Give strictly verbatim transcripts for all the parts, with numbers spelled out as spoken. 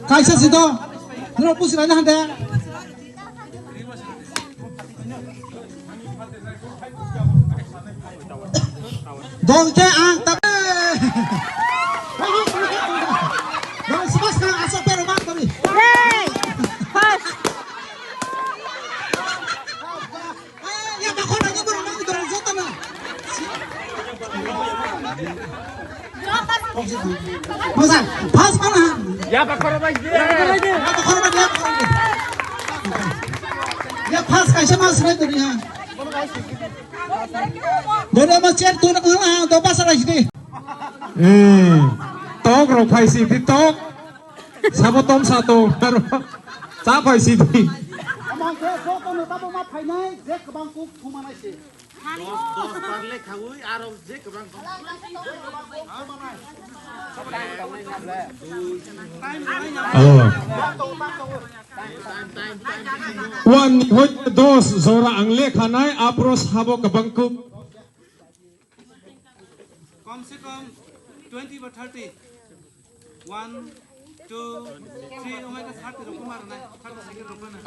Kaisa si do. Noro pusi rana hande. Dol khe ang ta. Dol smash ka asok pero mak kami. Hey! First. Ya, bakor lagi, bro, lagi, bro, joto na. Masa, pas mana? Ya, bakor lagi. Ya, bakor lagi, ya, bakor lagi. Ya, pas kaisa mas rai tadi, ya. Dole ma chair tu nak ngala, do pas rai sini. Eh, tok rok phai si, di tok. Sabo tom sa to, pero cha phai si di. Amang khe joto no tabo ma phainai, je kwbang kuk thumanai se. Dos, dos bar le khaui, aro je kwbang kuk. Oh. Wan ni hoi dos jora ang le khanai, apro sabo kwbang kuk. Kom se kom twenty ba thirty. One, two, three, oh my God, thirty rok mar nai, thirty second rok mar nai.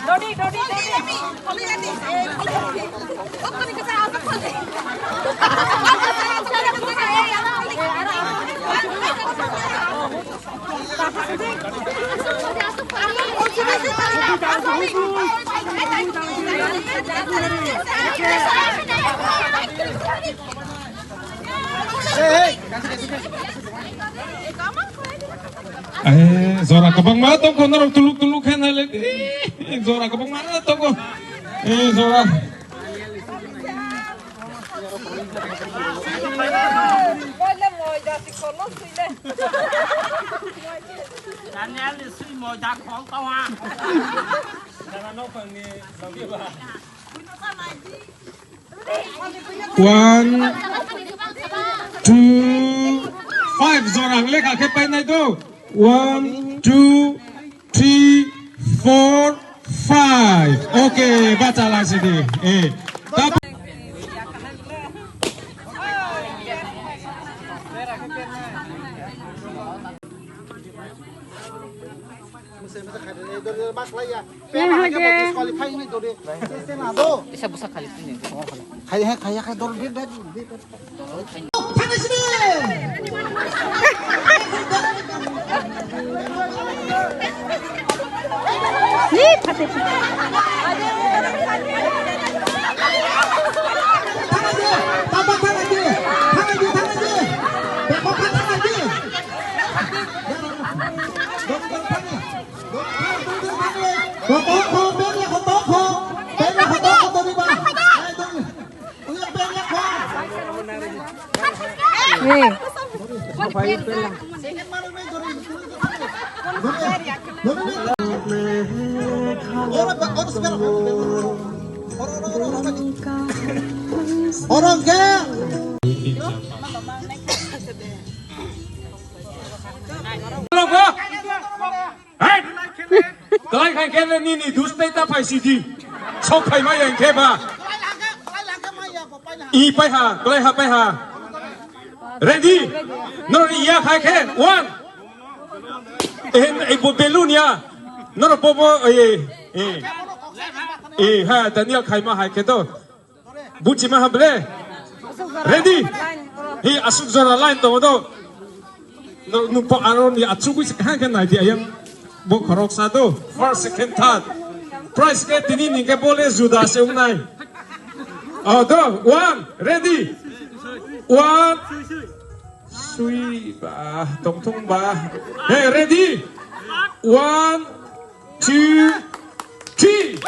Dodi, dodi, dodi. Eh, jora kwbangma tongkho norok tuluk tuluk khe nailai di. Eh, jora kwbangma tongkho. Eh, jora. Daniel ni sui moida khol tong ha. One, two, five. Jora ang lekha khe painai do. One, two, three, four, five. Okay, bacha langsidi. Eh, tap- Bisa busa kali ini. Khai hai khai khai dor bit bit bit. Ni phate. Hey. Orang ke. Hey! Kwlai khai khe nini dus tei ta phai sidi. Sok khai ma yang khe ba. I pai ha, kwlai ha pai ha. Ready? Noro ni ya khai khe. One. Eh, eh, bo balloon ya. Noro bo bo, eh, eh. Eh, ha, Daniel khai ma hai khe to. Buchima ha ble? Ready? Hi asuk jora line to do. No, no, po aro ni achugui se kha khe nai di ayang. Bo khorok sa do. First, second, third. Prize ke tini ni ke bole juda se ungnai. Oh, do. One. Ready? One. Sui ba, tong tong ba. Hey, ready? One, two, three.